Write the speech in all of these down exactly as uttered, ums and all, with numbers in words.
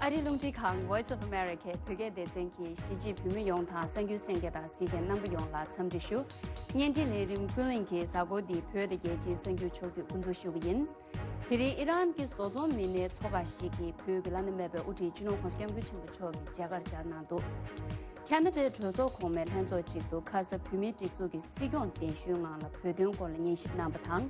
ཨ་རིའི་རླུང་འཕྲིན་ཁང་Voice of America བོད་སྐད་སྡེ་ཚན་གྱིས་གཞིས་བྱེས་བོད་མི་ཡོངས་དང་གསར་འགྱུར་གསན་མཁན་དང་གཟིགས་མཁན་རྣམ་པ་ཡོངས་ལ་འཚམས་འདྲི་ཞུ། བརྙན་འཕྲིན་ལས་རིམ་ཀུན་གླེང་གི་གཟའ་འཁོར་འདིའི་བོད་དང་རྒྱལ་སྤྱིའི་གསར་འགྱུར་ཕྱོགས་བསྡུས་དབུ་འཛུགས་ཞུ་གི་ཡིན། དེ་རིང་ཨི་རན་གྱི་བཟོ་ཚོང་མི་སྣའི་ཚོགས་ཁག་ཞིག་གིས་བོད་ཀྱི་བླ་ན་མེད་པའི་དབུ་ཁྲིད་སྤྱི་ནོར་༸གོང་ས་༸སྐྱབས་མགོན་ཆེན་པོ་མཆོག་གི་མཇལ་ཁར་བཅར་གནང་འདུག་ཁ་ན་ཌའི་གྲོས་ཚོགས་གོང་མའི་ལྷན་ཚོགས་ཅིག་ཏུ་ཁ་ས་བོད་མིའི་སྒྲིག་འཛུགས་ཀྱི་སྲིད་སྐྱོང་གདན་ཞུའི་ངང་ལ་བོད་དོན་སྐོར་ལ་ཉན་ཞིབ་གནང་བ་དང་།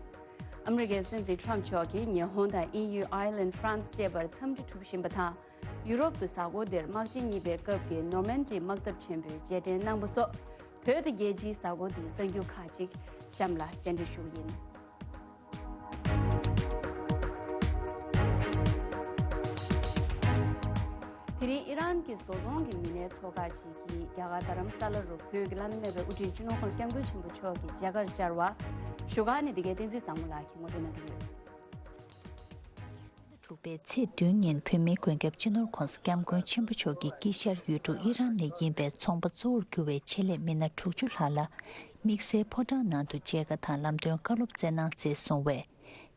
ཨ་མི་རི་ཀའི་སྲིད་འཛིན་ཊམ་མཆོག་གིས་ཉི་ཧོང་དང་ཨིན་ཡུལ། ཨའི་ལན། ཧྥ་རན་སི་བཅས་པར་འཚམས་འདྲི་གྲུ་བཞིན་པ་དང་། ཡུ་རོབ་ཏུ་གཟའ་འཁོར་འདིར་དམག་ཆེན་གཉིས་པའི་སྐབས་ཀྱི་ནོར་མན་ཌི་དམག་འཐབ་ཆེན་པོའི་རྗེས་དྲན་གནང་བ་སོགས། བོད་དང་རྒྱལ་སྤྱིའི་གཟའ་འཁོར་འདིའི་གསར་འགྱུར་ཁག་ཅིག་གཤམ་ལ་སྤྱན་འབུལ་ཞུ་གི་ཡིན། དེ་རིང་ཨི་རན་གྱི་བཟོ་ཚོང་གི་མི་སྣའི་ཚོགས་ཁག་ཅིག་གིས་རྒྱ་གར་རྡ་རམ་ས་ལ་རུ་བོད་ཀྱི་བླ་ན་མེད་པའི་དབུ་ཁྲིད་སྤྱི་ནོར་༸གོང་ས་༸སྐྱབས་མགོན་ཆེན་པོ་མཆོག་གི་མཇལ་ཁར་བཅར་བ། བཞུགས་སྒར་ནས་འདི་གའི་བསྟན་འཛིན་བཟང་མོ་ལགས་ཀྱིས་ངོ་སྤྲོད་གནང་གི་ཡོད། དྲུག་པའི་ཚེས་བདུན་ཉིན་བོད་མིའི་མགོན་སྐྱབས་སྤྱི་ནོར་༸གོང་ས་༸སྐྱབས་མགོན་ཆེན་པོ་མཆོག་གི་དཀྱིལ་ཤར་ཡུལ་གྲུ་ཨི་རན་ནས་ཡིན་པའི་ཚོང་པ་གཙོ་བོར་གྱུར་བའི་ཆེད་ལས་མི་སྣ་དྲུག་ཅུ་ལྷག་ལ་དམིགས་བསལ་ཕོ་བྲང་ནང་དུ་མཇལ་ཁ་དང་ལམ་སྟོན་བཀའ་སློབ་སྩལ་གནང་མཛད་སོང་བས།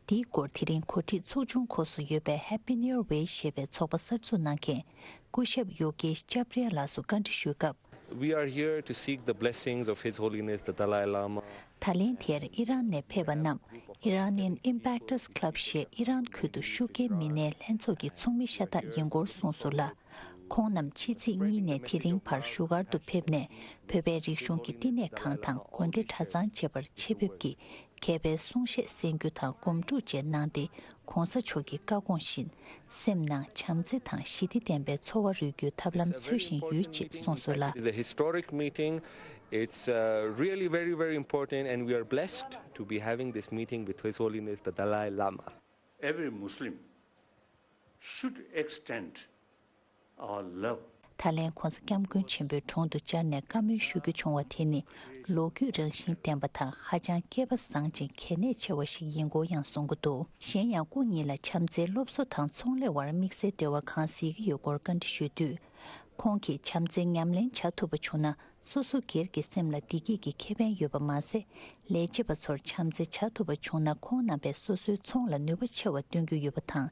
དེའི་སྐོར་དེ་རིང་གོ་སྒྲིག་ཚོགས་ཆུང་ཁོངས་སུ་ཡོད་པའི་Happy New Year Way ཞེས་པའི་ཚོགས་པ་གསར་འཛུགས་གནང་མཁན་སྐུ་ཞབས་ཡོ་གེཤ་ཅབ་རི་ཡ་ལགས་སུ་བཀའ་འདྲི་ཞུས་སྐབས། We are here to seek the blessings of His Holiness the Dalai Lama. ད་ལན་དེར་ཨི་རན་ནས་ཕེབས་པ་རྣམས་Iranian Impactors Club ཞེས་ཨི་རན་ཁུལ་དུ་ཤུགས་རྐྱེན་མི་སྣའི་ལྷན་ཚོགས་ཀྱི་ཚོགས་མི་ཤ་སྟག་ཡིན་སྐོར་གསུངས་སོང་ལ། ཁོང་རྣམས་ཕྱི་ཚེས་གཉིས་ནས་དེ་རིང་བར་བཞུགས་སྒར་དུ་ཕེབས་ནས་བོད་པའི་རིག་གཞུང་གི་བསྟི་གནས་ཁང་དང་དགོན་སྡེ་གྲྭ་ཚང་བཅས་པར་ཆེད་ཕེབས་ཀྱིས། མཁས་པའི་གསུང་བཤད་གསན་རྒྱུ་དང་སྒོམ་སྒྲུབ་བཅས་གནང་སྟེ། ༸གོང་ས་མཆོག་གི་བཀའ་དགོངས་བཞིན་སེམས་ནང་བྱམས་བརྩེ་དང་ཞི་བདེ་ལྡན་པའི་འཚོ་བ་རོལ་རྒྱུའི་ཐབས་ལམ་འཚོལ་བཞིན་ཡོད་ཅེས་གསུངས་སོང་ལ། It's a historic meeting. It's uh, really very, very important, and we are blessed to be having this meeting with His Holiness the Dalai Lama. Every Muslim should extend our love. ད་ལན་༸གོང་ས་༸སྐྱབས་མགོན་ཆེན་པོའི་དྲུང་དུ་བཅར་ནས་བཀའ་མོལ་ཞུ་རྒྱུ་བྱུང་བ་དེ་ནི་ལོ་རྒྱུས་རང་བཞིན་ལྡན་པ་དང་ཧ་ཅང་སྐལ་པ་བཟང་ཅིང་གལ་གནད་ཆེ་བ་ཞིག་ཡིན་སྐོར་ཡང་གསུང་གི་འདུག་གཞན་ཡང་སྐུ་ཉིད་ལ་བྱམས་བརྩེའི་སློབ་གསོ་དང་ཚོང་ལས་བར་དམིགས་བསལ་འབྲེལ་བ་གང་གཟིགས་ཀྱི་ཡོད་སྐོར་བཀའ་འདྲི་ཞུས་དུས། ཁོང་གིས་བྱམས་བརྩེ་ཉམས་ལེན་བྱ་ཐུབ་པ་བྱུང་ན། སོ་སོ་སྒེར་གྱི་སེམས་ལ་བདེ་སྐྱིད་ཀྱི་ཁེ་ཕན་ཡོད་པ་མ་ཟད། ལས་བྱེད་པ་ཚོར་བྱམས་བརྩེ་བྱ་ཐུབ་པ་བྱུང་ན་ཁོང་རྣམ་པས་སོ་སོའི་ཚོང་ལ་ནུས་པ་ཆེ་བ་སྟོན་རྒྱུ་ཡོད་པ་དང་།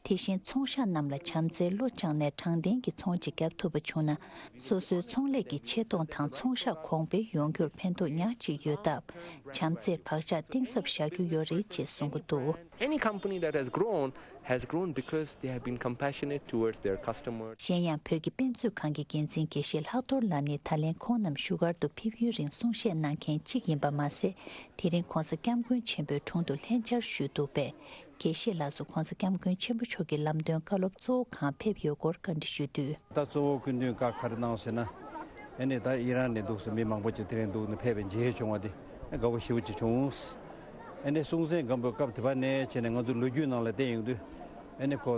དེ་བཞིན་ཚོང་ཤག་རྣམས་ལ་བྱམས་བརྩེའི་བློ་བཅངས་ནས་དྲང་བདེན་གྱི་ཚོང་ཅིག་བརྒྱབ་ཐུབ་པ་བྱུང་ན། སོ་སོའི་ཚོང་ལས་ཀྱི་ཆེ་མཐོང་དང་ཚོང་ཤག་གོང་འཕེལ་ཡོང་རྒྱུར་ཕན་ཐོགས་ཉག་གཅིག་ཡོད་སྟབས། བྱམས་བརྩེས་བག་ཆགས་གཏིང་ཟབ་བཞག་རྒྱུ་ཡོད་རེད་ཅེས་གསུང་གི་འདུག Any company that has grown has grown because they have been compassionate towards their customers. གཞན་ཡང་བོད་ཀྱི་དཔེ་མཛོད་ཁང་གི་འགན་འཛིན་དགེ་བཤེས་ལྷག་རྡོར་ལགས་ནི་ད་ལན་ཁོང་རྣམས་བཞུགས་སྒར་དུ་ཕེབས་ཡུན་རིང་གསུང་བཤད་གནང་མཁན་གཅིག་ཡིན་པ་མ་ཟད། དེ་རིང་༸གོང་ས་༸སྐྱབས་མགོན་ཆེན་པོའི་དྲུང་དུ་ལྷན་བཅར་ཞུས་འདུག་པས། དགེ་བཤེས་ལགས་སུ་༸གོང་ས་༸སྐྱབས་མགོན་ཆེན་པོ་མཆོག་གི་ལམ་སྟོན་བཀའ་སློབ་གཙོ་བོ་གང་ཕེབས་ཡོད་སྐོར་བཀའ་འདྲི་ཞུས་དུས། ད་གཙོ་བོ་སྐུ་མདུན་བཀའ་ག་རེ་གནང་ཟེར་ན། ཨ་ནི་ད་ཨི་རན་ནས་འདུག་སེ་མི་མང་པོ་ཅིག་དེ་རིང་འདུག་ནས་ཕེབས་པའི་མཇལ་བྱུང་བ་དེ་དགའ་པོ་ཞེ་པོ་ཅིག་བྱུང་། ཨ་ནི་སྲོང་བཙན་སྒམ་པོའི་སྐབས་དེ་བ་ནས་བྱས་ནས་ང་ཚོ་ལོ་རྒྱུས་ནང་ལ་བལྟས་ཡོང་དུས། ཨ་ནི་ཁོ་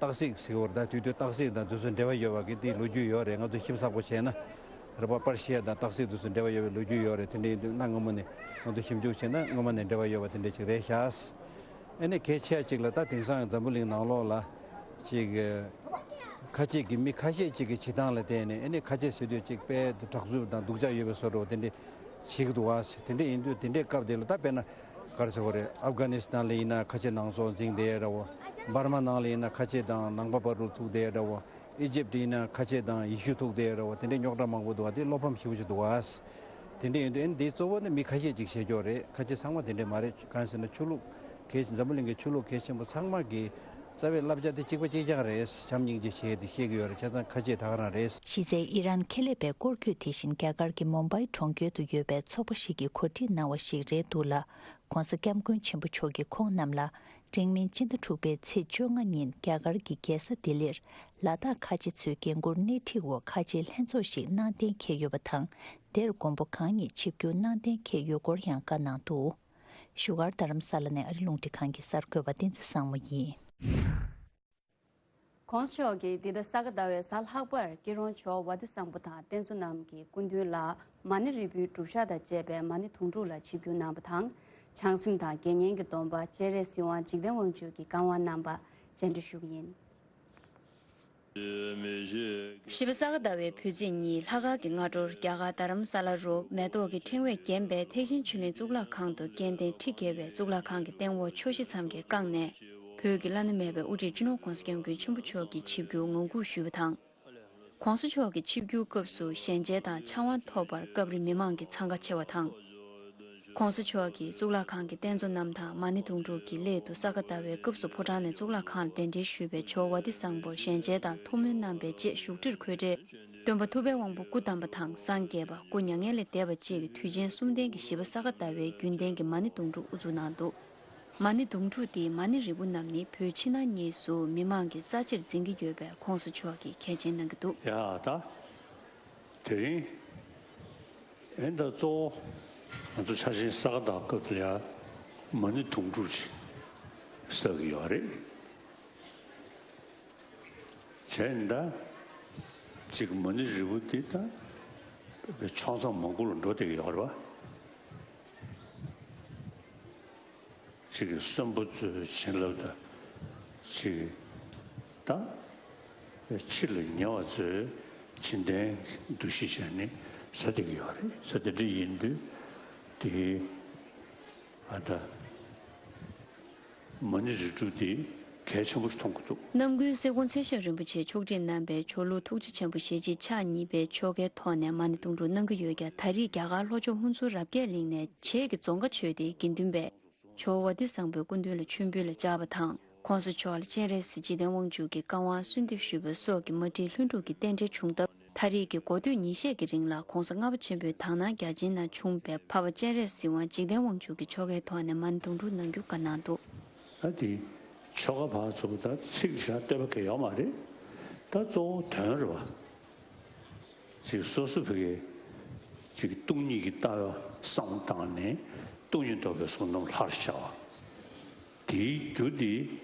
སྟག་གཟིག་ཟེར་བར་ད་དུས་དུས་སྟག་གཟིག་དང་དུས་ཚོད་འབྲེལ་བ་ཡོད་པ་གི་དེའི་ལོ་རྒྱུས་ཡོད་རེད། ང་ཚོ་ཞིབ་ཚགས་པོ་བྱས་ན་རེད་པ། པར་ཤི་ཡ་དང་སྟག་གཟིག་དུས་ཚོད་འབྲེལ་བ་ཡོད་པའི་ལོ་རྒྱུས་ཡོད་རེད། དེ་འདྲ་ཡིན་དུས་གནའ་སྔ་མོ་ནས་ང་ཚོ་ཞིབ་འཇུག་བྱས་ན་སྔ་མོ་ནས་འབྲེལ་བ་ཡོད་པ་དེ་འདྲ་ཅིག་རེད་ཤག་ཨ་ནི་གལ་ཆེ་ཅིག་ལ་ད་དེང་སང་འཛམ་བུ་གླིང་ནང་ལོགས་ལ་ཅིག་ཁ་ཆེ་གི་མི་ཁ་ཤས་ཅིག་གི་བྱེད་སྟངས་ལ་བརྟེན་ནས། ཨ་ནི་ཁ་ཆེ་ཟེར་དུས་ཅིག་དཔེ་དྲག་རྩུབ་དང་སྡུག་ཅག་ཡོད་པའི་བཟོ་འདྲ་བོ་དེ་འདྲ་བྱེད་ཀྱི་འདུག་བ། དེ་འདྲ་ཡིན་དུས་དེ་འདྲའི་སྐབས་དེ་ལ་ད་དཔེར་ན་ག་རེ་ཟེར་དགོས་རེད། ཨབ་གྷ་ནི་སི་ཐན་ལ་ཡིན་ན་ཁ་ཆེ་ནང་སོག་འཛིང་བསྡད་འདྲ་བོ། འབར་མ་ནང་ལ་ཡིན་ན་ཁ་ཆེ་དང་ནང་པ་བར་དུ་ཐུག་བསྡད་འདྲ་བོ། ཨི་ཇིབ་ཡིན་ན་ཁ་ཆེ་དང་ཡེ་ཤུ་ཐུག་བསྡད་འདྲ་བོ། དེ་འདྲའི་རྙོག་དྲ་མང་པོ་འདུག་བ། དེ་བློ་ཕམ་ཞེ་པོ་ཅིག་འདུག་བ། དེ་འདྲ་ཡིན་དུས་ཨ་ནི་འདི་གཙོ་བོ་ནི་མི་ཁ་ཤས་ཅིག་བྱེད་ཀྱོག་རེད། ཁ་ཆེ་ཚང་མ་དེ་འདྲ་མ་རེད། གང་ཟེར་ན་ཆོས་ལུགས་གལ་འཛམ་བུ་གླིང་གི་ཆོས་ལུགས་གལ་ཆེན་པོ་ཚང་མ་གི་རྩ་བའི་བསླབ་བྱ་དེ་གཅིག་པ་གཅིག་རྐྱང་རེད། བྱམས་སྙིང་རྗེ་བྱེད་དེ་བཤད་ཀྱི་ཡོད་རེད། བྱས་ཙང་ཁ་ཆེ་ད་ག་རང་རེད། གཞི་རྩའི་ཨི་རན་ཁེ་ལས་པའི་སྐོར་སྐྱོད་དེ་བཞིན་རྒྱ་གར་གྱི་མུམ་བྷའི་གྲོང་ཁྱེར་དུ་ཡོད་པའི་ཚོགས་པ་ཞིག་གིས་གོ་སྒྲིག་གནང་བ་ཞིག་རེད་འདུག་ལ། ༸གོང་ས་༸སྐྱབས་མགོན་ཆེན་པོ་མཆོག་གིས་ཁོང་རྣམས་ལ་འབྲིང་མིན་སྤྱི་ཟླ་དྲུག་པའི་ཚེས་བཅོ་ལྔ་ཉིན་རྒྱ་གར་གྱི་རྒྱལ་ས་ལྡི་ལིར་ལ་དྭགས་ཁ་ཆེ་ཚོའི་འགན་འཁུར་སྣེ་ཁྲིད་འོག་ཁ་ཆེའི་ལྷན་ཚོགས་ཤིག་གནང་གཏན་འཁེལ་ཡོད་པ་དང་། དེར་མགོན་པོ་གང་ཉིད་ཆིབས་བསྒྱུར་གནང་གཏན་འཁེལ་ཡོད་སྐོར་ཡང་བཀའ་གནང་འདུག་བཞུགས་སྒར་རྡ་རམ་ས་ལ་ནས་ཨ་རི་རླུང་འཕྲིན་ཁང་གི་གསར་འགོད་པ་བསྟན་འཛིན་བཟང་མོ་ཡིན། ༸གོང་ས་མཆོག་གིས་འདི་ཟླ་ས་ག་ཟླ་བའི་གཟའ་ལྷག་པར་སྐྱིད་གྲོང་ཇོ་བོ་བ་ཏི་བཟང་པོ་དང་བསྟན་འཛིན་རྣམས་ཀྱི་སྐུ་མདུན་ལ་མ་ཎི་རིལ་བུའི་སྒྲུབ་ཞག་དང་བཅས་པའི་མ་ཎི་དུང་སྒྲུག་ལ་ཆིབས་བསྒྱུར་གནང་བ་དང་། བྱང་སེམས་དང་དགེ་བསྙེན་གྱི་སྡོམ་པ་སྤྱན་རས་གཟིགས་དབང་འཇིག་རྟེན་དབང་ཕྱུག་གིས་བསྐང་བ་གནང་བ་སྤྱན་འདྲེན་ཞུ་གི་ཡིན། བཞི་པ་ས་ག་ཟླ་བའི་བོད་ཚེས་ཉིན་ལྷག་དཀར་གྱི་སྔ་དྲོར་རྒྱ་གར་རྡ་རམ་ས་ལ་རུ་མེ་ཏོག་གི་ཕྲེང་བས་བརྒྱན་པའི་ཐེག་ཆེན་ཆོས་གླིང་གཙུག་ལག་ཁང་དུ་སྐལ་ལྡན་ཁྲི་བརྒྱད་པའི་གཙུག་ལག་ཁང་གི་སྟེང་འོག་ཕྱོགས་བཞི་མཚམས་ཀྱིས་བཀང་ནས། བོད་ བོད་ཀྱི་བླ་ན་མེད་པའི་དབུ་ཁྲིད་སྤྱི་ནོར་༧གོང་ས་༧སྐྱབས་མགོན་ཆེན་པོ་མཆོག་གི་ཆིབས་བསྒྱུར་ངང་སྒུག་ཞུས་པ་དང་། ༧གོང་ས་མཆོག་གི་ཆིབས་བསྒྱུར་སྐབས་སུ་ཞལ་མཇལ་དང་ཕྱག་དབང་ཐོབ་པར་སྐབས་རེ་མི་མང་གི་འཚང་ཁ་ཆེ་བ་དང་། ༧གོང་ས་མཆོག་གིས་གཙུག་ལག་ཁང་གི་རྟེན་གཙོ་རྣམས་དང་མ་ཎི་དུང་སྒྲུག་གི་སླད་དུ་ས་ག་ཟླ་བའི་སྐབས་སུ་ཕོ་བྲང་ནས་གཙུག་ལག་ཁང་ལ་གདན་འདྲེན་ཞུས་པའི་ཇོ་བོ་ཝ་ཏི་བཟང་པོར་ཞལ་མཇལ་དང་ཐུགས་སྨོན་གནང་པའི་རྗེས་བཞུགས་ཁྲིར་འཁོད་འཕྲལ། སྟོན་པ་ཐུབ་པའི་དབང་པོ་སྐུ་བལྟམས་པ་དང་སངས་རྒྱས་པ་སྐུ་མྱ་ངན་ལས་འདས་པ་བཅས་ཀྱི་དུས་ཆེན་གསུམ་ལྡན་གྱི་བཞི་པ་ས་ག་ཟླ་བའི་རྒྱུན་ལྡན་གྱི་མ་ཎི་དུང་སྒྲུག་དབུ་འཛུགས་གནང་འདུག་མ་ཎི་དུང་སྒྲུག་དེའི་མ་ཎི་རིལ་བུ་རྣམས་ནི་བོད་ཕྱི་ནང་གཉིས་སུ་མི་མང་གིས་རྩ་ཆེར་འཛིན་གྱི་ཡོད་པས་༧གོང་ས་མཆོག་གིས་གལ་ཆེན་གནང་གི་འདུག་ཡ་ད། དེ་རིང་ཨེ་ད་གཙོ་བོ་ང་ཚོ་ཆ་ཆེན་ས་ག་ཟླ་སྐབས་ལ་ཡ་མ་ཎི་དུང་སྒྲུག་ཅིག་བསགས་ཀྱི་ཡོད་རེད། བྱས་ན་ད་ཅིག་མ་ཎི་རིལ་བུ་འདི་ད་ཕྱོགས་མཚམས་མང་པོ་ལ་འགྲོ་བསྡད་ཀྱི་ཡོད་རེད་བ། ཅིག་གི་གསོན་པོ་ཚོའི་བྱིན་རླབས་དང་། ཅིག་ད་ཕྱི་ལ་ཉེ་བ་ཚོའི་བྱིན་ལྡན་འདུ་ཤེས་བྱས་ནས་ཟ་བསྡད་ཀྱི་ཡོད་རེད། ཟ་དེ་འདྲ་ཡིན་དུས་དེ་ཨ་ད་མ་ཎི་རིལ་སྒྲུབ་དེ་གལ་ཆེན་པོ་ཞིག་མཐོང་གི་འདུག་རྣམ་ཀུན་སེ་གོང་ཚེ་ཞབས་རིན་པོ་ཆེ་མཆོག་སྤྲད་གནང་པའི་ཇོ་ལུགས་ཐུགས་རྗེ་ཆེན་པོ་ཞལ་གཅིག་ཕྱག་གཉིས་པའི་ཆོ་གའི་ཐོག་ནས་མ་ཎི་དུང་སྒྲུག་གནང་གི་ཡོད་ཀྱང་། ད་རེས་རྒྱ་གར་ལྷོ་ཕྱོགས་ཧུན་སུར་རབ་རྒྱས་གླིང་ནས་བྱེས་ཀྱི་རྫོང་དགའ་ཆོས་སྡེའི་དགེ་འདུན་པས་ཇོ་བོ་ཝ་ཏི་བཟང་པོའི་སྐུ་མདུན་ལ་མཆོད་འབུལ་ལ་བཅར་བ་དང་། ༧གོང་ས་མཆོག་ལ་སྤྱན་རས་གཟིགས་འཇིག་རྟེན་དབང་ཕྱུག་གི་བཀའ་དབང་གསོལ་འདེབས་ཞུས་པ་སོགས་ཀྱི་མ་བསྒྲིགས་ལྷུན་གྲུབ་ཀྱི་རྟེན་འབྲེལ་བྱུང་སྟབས། ད་རེས་ཀྱི་འགོ་སྟོད་ཉིན་ཤས་ཀྱི་རིང་ལ་༧གོང་ས་ལྔ་པ་ཆེན་པོའི་དག་སྣང་རྒྱ་ཆེན་ནང་བྱུང་བའི་འཕགས་པ་སྤྱན་རས་གཟིགས་དབང་འཇིག་རྟེན་དབང་ཕྱུག་གི་ཆོ་གའི་ཐོག་ནས་མ་ཎི་དུང་སྒྲུག་གནང་རྒྱུ་བཀའ་གནང་འདུག་ད་དེ་ཆོ་ག་ཕར་ཚུར་ད་ཚིག་བཞག་བསྟོད་པ་གལ་ཡོད་མ་རེད། ད་གཙོ་བོ་དོན་རེད་བ། ཅིག་སོ་སོ་ཕ་གི་ཅིག་སྟོང་ཉིད་ཀྱི་ལྟ་བ་བསམ་བཏང་ནས་སྟོང་ཉིད་རྟོགས་པའི་གཟུགས་རྣམས་ལྷར་ཤར་བ། དེའི་རྒྱུ་དེ་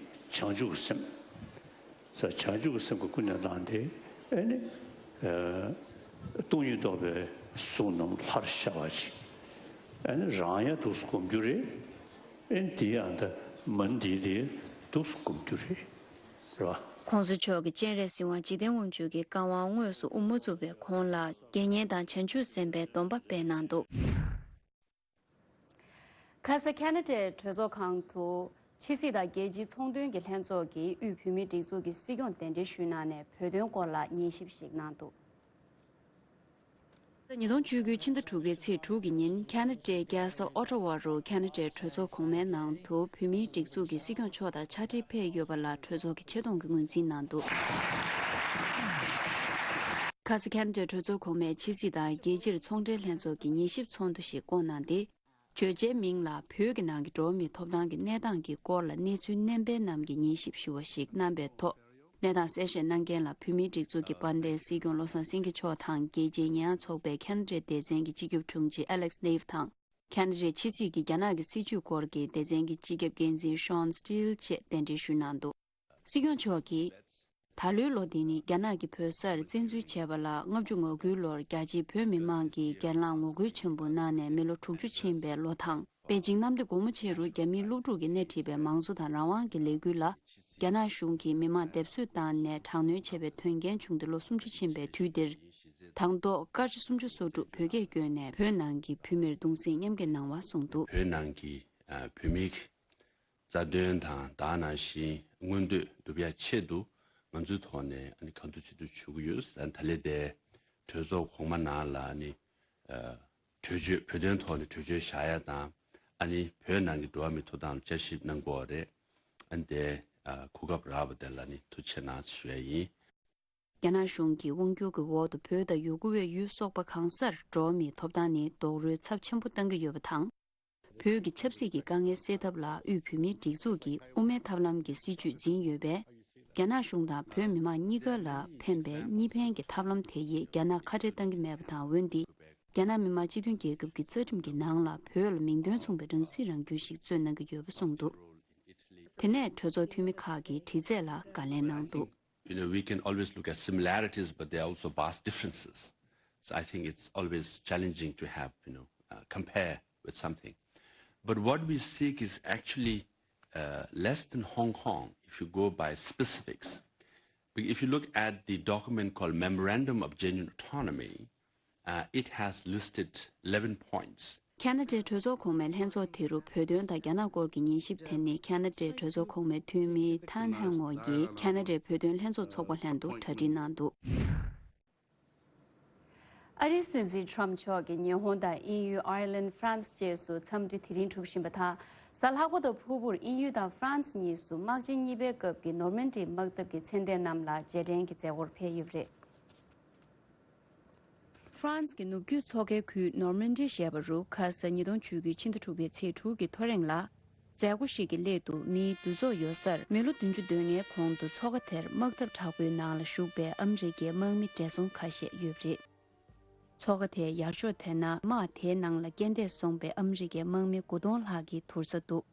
བྱང་ཆུབ་སེམས། ས་བྱང་ཆུབ་སེམས་ཀྱི་ཀུན་ནས་བསླངས་ཏེ་ཨེ་ནི་ཨ་སྟོང་ཉིད་རྟོགས་པའི་གཟུགས་རྣམས་ལྷར་ཤར་བ་ཅིག་ཨེ་ནི་རང་ཡང་འདུག་སེ་སྒོམ་རྒྱུ་རེད། ཨེ་ནི་དེའི་ཨ་ད་མ་ཎི་དེ་འདུག་སེ་སྒོམ་རྒྱུ་རེད། རེད་བ། ༧གོང་ས་མཆོག་གིས་སྤྱན་རས་གཟིགས་དབང་འཇིག་རྟེན་དབང་ཕྱུག་གི་བཀའ་དབང་དངོས་སུ་དབུ་མ་བཙུགས་པའི་གོང་ལ་དགེ་བསྙེན་དང་བྱང་ཆུབ་སེམས་དཔའི་སྡོམ་པ་སྤེལ་གནང་འདུག་ཁ་ས་ཁ་ན་ཌའི་གྲོས་ཚོགས་ཁང་དུ་ཕྱི་སྲིད་དང་རྒྱལ་སྤྱིའི་ཚོང་དོན་གྱི་ལྷན་ཚོགས་ཀྱིས་དབུས་བོད་མིའི་སྒྲིག་འཛུགས་ཀྱི་སྲིད་སྐྱོང་གདན་འདྲེན་ཞུས་གནང་ནས་བོད་དོན་སྐོར་ལ་ཉན་ཞིབ་ཞིག་གནང་འདུག་ཉིས་སྟོང་བཅུ་དགུ་ཕྱི་ཟླ་དྲུག་པའི་ཚེས་དྲུག་གི་ཉིན་ཁ་ན་ཌའི་རྒྱལ་ས་ཨོ་ཊ་ཝ་རུ་ཁ་ན་ཌའི་གྲོས་ཚོགས་གོང་མའི་ནང་དུ་བོད་མིའི་སྒྲིག་འཛུགས་ཀྱི་སྲིད་སྐྱོང་མཆོག་དང་ཕྱག་སྦྲེལ་ཕེབས་ཡོད་པ་ལ་གྲོས་ཚོགས་ཀྱིས་ཆེ་མཐོང་གི་ངོས་འཛིན་གནང་འདུག་ཁ་ས་ཁ་ན་ཌའི་གྲོས་ཚོགས་གོང་མས་ཕྱི་སྲིད་དང་རྒྱལ་སྤྱིར་ཚོང་འབྲེལ་ལྷན་ཚོགས་ཀྱི་ཉན་ཞིབ་ཚོགས་འདུ་ཞིག་བསྐོངས་གནང་སྟེ། བརྗོད་བྱའི་མིང་ལ་བོད་ཀྱི་ནང་གི་འགྲོ་བ་མིའི་ཐོབ་ཐང་གི་གནས་སྟངས་ཀྱི་སྐོར་ལ་གནས་ཚུལ་སྣོན་པའི་རྣམས་ཀྱི་ཉན་ཞིབ་ཞུ་བ་ཞིག་གནང་པའི་ཐོག་གནས་སྟངས་གསལ་བཤད་གནང་མཁན་ལ་བོད་མིའི་སྒྲིག་འཛུགས་ཀྱི་དཔལ་ལྡན་སྲིད་སྐྱོང་བློ་བཟང་སེང་གེ་མཆོག་དང་རྒྱལ་སྤྱིའི་ཉེས་ཡངས་ཚོགས་པའི་ཁ་ན་ཌའི་སྡེ་ཚན་གྱི་སྤྱི་ཁྱབ་དྲུང་ཆེ་ཨ་ལེག་སི་ནེ་ཝི་དང་། ཁ་ན་ཌའི་ཕྱི་སྲིད་ཀྱི་རྒྱ་ནག་གི་སྲིད་བྱུས་སྐོར་གྱི་སྡེ་ཚན་གྱི་སྤྱི་ཁྱབ་འགན་འཛིན་ཤོན་སི་ཊིལ་བཅས་གདན་འདྲེན་ཞུས་གནང་འདུག་སྲིད་སྐྱོང་མཆོག་གིས། ད་ལོའི་ལོ་འདི་ནི་རྒྱ་ནག་གིས་བོད་སར་བཙན་འཛུལ་བྱས་པ་ལ་ལྔ་བཅུ་ང་དགུའི་ལོར་རྒྱ་ཆེའི་བོད་མི་མང་གིས་སྒེར་ལངས་ངོ་རྒོལ་ཆེན་པོ་གནང་ནས་མི་ལོ་དྲུག་ཅུ་ཕྱིན་པའི་ལོ་དང་། པེ་ཅིང་གནམ་བདེ་སྒོ་མོ་ཆེ་རུ་རྒྱ་མིའི་སློབ་ཕྲུག་གིས་སྣེ་ཁྲིད་པའི་མང་གཙོ་དང་རང་དབང་གི་ལས་འགུལ་ལ། རྒྱ་ནག་གཞུང་གིས་མི་མང་སྡེབ་གསོད་བཏང་ནས་དྲག་གནོན་བྱས་པའི་དོན་རྐྱེན་བྱུང་སྟེ་ལོ་སུམ་ཅུ་ཕྱིན་པའི་དུས་འདིར། དང་ཐོག་སྐར་ཆ་སུམ་ཅུ་སོ་དྲུག་བོད་སྐད་བསྐྱོན་ནས་བོད་ནང་གི་བོད་མིར་གདུང་སེམས་མཉམ་སྐྱེད་གནང་བ་གསུངས་འདུག་བོད་ནང་གི་ཨ་བོད་མིའི་རྩ་དོན་དང་དེ་ནང་བཞིན་མངོན་འདོད་སྒྲུབ་ཡ་ཆེད་དུ་ང་ཚོའི་ཐོག་ནས་ཨ་ནི་གང་ཐུབ་ཅི་ཐུབ་བྱེད་ཀྱི་ཡོད། ཨ་ནི་ད་ལན་དེ་གྲོས་ཚོགས་གོང་མ་ནང་ལ་ཨ་ནི་ཨ་གྲོས་ཆོད་བོད་དོན་ཐོག་ནས་གྲོས་ཆོད་བཞག་ཡ་དང་ཨ་ནི་བོད་ནང་གི་འགྲོ་བ་མིའི་ཐོབ་ཐང་ལ་བསྐྱར་ཞིབ་གནང་དགོས་པ་རེད། ཨ་ནི་དེ་ཨ་གོ་སྐབས་རག་པ་དེ་ལ་ཨ་ནི་ཐུགས་རྗེ་ཆེ་གནང་ཞུ་ཡ་ཡིན། རྒྱ་ནག་གཞུང་གི་དབང་སྒྱུར་གྱི་འོག་ཏུ་བོད་དང་ཡུ་གུར་བའི་ཡུལ་སོགས་པ་གང་སར་འགྲོ་བ་མིའི་ཐོབ་ཐང་ནི་རྡོག་རོལ་ཚབས་ཆེན་པོ་བཏང་གི་ཡོད་པ་དང་། བོད་ཀྱི་ཆབ་སྲིད་ཀྱི་དཀའ་ངལ་སེལ་ཐབས་ལ་དབུས་བོད་མིའི་སྒྲིག་འཛུགས་ཀྱིས་དབུ་མའི་ཐབས་ལམ་གྱི་སྲིད་བྱུས་འཛིན་ཡོད་པས། རྒྱ་ནག་གཞུང་དང་བོད་མི་མང་གཉིས་ཀ་ལ་ཕན་པའི་གཉིས་ཕན་གྱི་ཐབས་ལམ་དེ་ཡིས་རྒྱ་ནག་ཁ་བྲལ་བཏང་གི་མེད་པ་དང་། འོན་ཏེ། རྒྱ་ནག་མི་དམངས་སྤྱི་མཐུན་རྒྱལ་ཁབ་ཀྱི་རྩ་ཁྲིམས་ཀྱི་ནང་ལ་བོད་ལ་མིང་དོན་མཚུངས་པའི་རང་སྲིད་རང་སྐྱོང་ཞིག་རྩོད་གནང་གི་ཡོད་པ་གསུངས་འདུག་དེ་ནས་གྲོས་ཚོགས་འཐུས་མི་ཁག་གིས་དྲི་རྩད་ལ་བཀའ་ལན་གནང་འདུག You know, we can always look at similarities, but there are also vast differences. So I think it's always challenging to have, you know, uh, compare with something. But what we seek is actually uh, less than Hong Kong, if you go by specifics. If you look at the document called Memorandum of Genuine Autonomy, uh, it has listed eleven points. ཁ་ན་ཌའི་གྲོས་ཚོགས་གོང་མའི་ལྷན་ཚོགས་དེ་རུ་བོད་དོན་དང་རྒྱ་ནག་སྐོར་གྱི་ཉན་ཞིབ་དེ་ནི་ཁ་ན་ཌའི་གྲོས་ཚོགས་གོང་མའི་འཐུས་མི་ཐན་ཧན་ངོ་ཡིས་ཁ་ན་ཌའི་བོད་དོན་ལྷན་ཚོགས་ཚོགས་པ་ལྷན་དུ་གྲ་སྒྲིག་གནང་འདུག་ཨ་རིའི་སྲིད་འཛིན་ཁྲོམ་མཆོག་གིས་ཉི་ཧོང་དང་དབྱིན་ཡུལ། ཨའི་ལན། ཧྥ་རན་སི་བཅས་སུ་འཚམས་འདྲི་དེ་རིང་གྲུབ་བཞིན་པ་དང་། གཟའ་ལྷག་པ་དང་ཕུར་བུར་དབྱིན་ཡུལ་དང་ཧྥ་རན་སི་གཉིས་སུ་དམག་ཆེན་གཉིས་པའི་སྐབས་ཀྱི་ནོར་མན་ཌི་དམག་འཐབ་ཀྱི་མཚན་ལྡན་རྣམས་ལ་རྗེས་དྲན་གྱི་མཛད་སྒོར་ཕེབས་ཡོད་པ་རེད། ཧྥ་རན་སི་གི་ནུབ་རྒྱུད་མཚོ་ཁའི་ཁུལ་ནོར་མན་ཌི་ཞེས་པ་རུ་ཁ་ས་ཉིས་སྟོང་བཅུ་དགུ་ཕྱི་ཟླ་དྲུག་པའི་ཚེས་དྲུག་གི་ཐོ་རེངས་ལ། མཛད་སྒོ་ཞིག་གི་སླད་དུ་མིའི་འདུ་ཚོགས་ཡོད་སར་མི་ལོ་བདུན་ཅུ་དོན་ལྔའི་གོང་དུ་མཚོ་ཁ་དེར་དམག་འཐབ་དྲག་པོའི་ནང་ལ་ཞུགས་པའི་ཨ་མི་རི་ཀའི་དམག་མི་བགྲེས་སོང་ཁ་ཤས་ཡོད་པ་རེད། མཚོ་ཁ་དེའི་ཡར་ཕྱོགས་དེ་ན་དམག་དེའི་ནང་ལ་རྐྱེན་འདས་སོང་པའི་ཨ་མི་རི་ཀའི་དམག་མི་དགུ་སྟོང་ལྷག་གི་དུར་ས་འདུག་